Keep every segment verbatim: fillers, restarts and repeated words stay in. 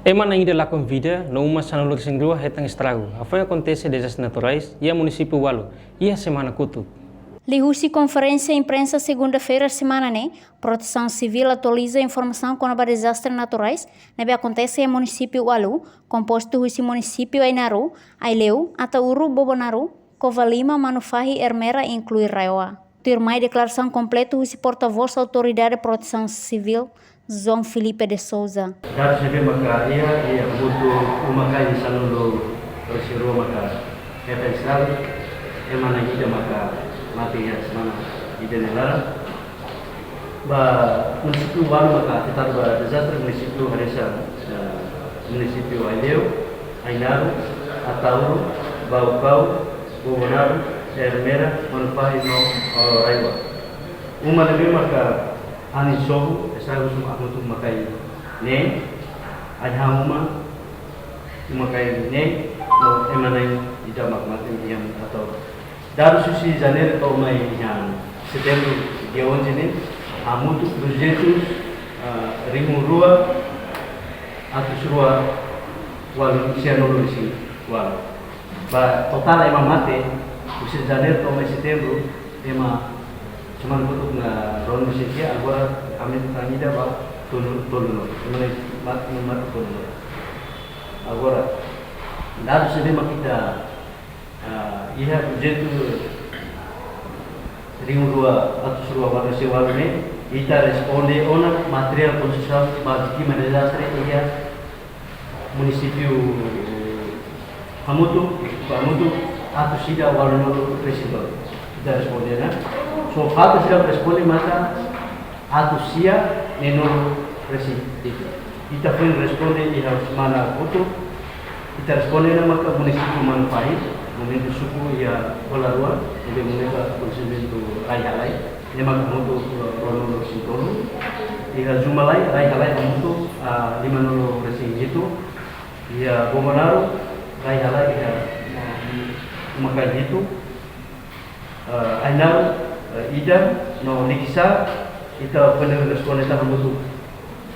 Ema na'in ida lakon vida, no uma sanulu-resin-rua hetan estragu. Hafoin akontese dezastre naturais iha munisípiu ualu, iha semana kotuk. Liuhusi konferénsia imprensa segunda-feira semana ne'e, Protesaun Sivíl atualiza informasaun kona-ba dezastre naturais ne'ebé akontese iha munisípiu ualu, kompostu husi munisípiu Ainaro, Aileu, Ataúro, Bobonaro, Covalima, Manufahi, Ermera, inklui RAEOA. Tuirmai deklarasaun kompletu husi portavós Autoridade Protesaun Sivíl, João Filipe de Sousa. Dadus ne'ebé maka iha, iha hamutuk uma-kain sanulu-resin-rua maka hetan estragu, ema na'in ida maka mate iha semana ida nia laran. Ba munisípiu ualu maka afetadu ba dezastre, munisípiu hanesan, eh, munisípiu Aileu, Ainaro, Ataúro, Baucau, Bobonaro, Ermera, Manufahi no, eh, RAEOA. Uma ne'ebé maka anin sobu, estragu suma hamutuk uma-kain neen, ai-han uma, uma-kain neen, no ema na'in ida mak mate iha Ataúro. Dadus husi Janeiru to'o mai iha Setembru, dia onze ne'e, hamutuk duzentus, ah, rihun rua atus rua walu, sianulu-resin-walu. Ba totál ema mate, husi Janeiru to'o mai Setembru, ema semana kotuk na'in-rua-resin-sia, agora ami tangida ba tolu, tolunulu. Ema na'in mat-, mate tolunulu. Agora, dadus ne'ebé mak ita, ah, iha duzentus rihun rua atus rua walu, se walu ne'e, ita responde ona materiál konstrusaun ba vítima dezastre iha munisípiu hamutuk, hamutuk atus ida ualunulu-resin-tolu. Ita responde ona. Só falta sira responde maka atus sia neenulu-resin-hitu. Ita foin responde iha semana kotuk, ita responde ona maka munisípiu Manufahi, momentu suku iha hola rua, ne'ebé momentu akontesimentu rai-halai, ne'e maka hamutuk ruanulu-resin-tolu, iha Zumalai, rai-halai hamutuk, ah, limanulu-resin-hitu, iha Bobonaro, rai-halai iha, ah, uma-kain hitu, eh, Ainaro, eh, ida, no Likisá, ita foin responde tan hamutuk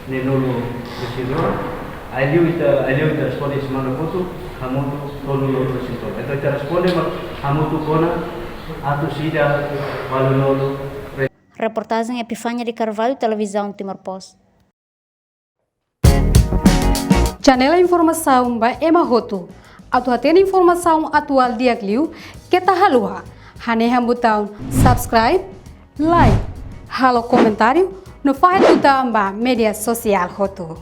neenulu-resin-rua. Aileu ita, Aileu ita responde semana kotuk, hamutuk tolunulu-resin-tolu. Entaun ita responde mak hamutuk ona atus ida ualunulu-resin-. Reportajen Epifania de Carvalho, Televizaun Timor Post. Janela informasaun ba ema hotu. Atu hatene informasaun atuál di'ak liu, keta haluha hanehan butaun subscribe, like, halo komentáriu, no fahe tutan ba média sosiál hotu.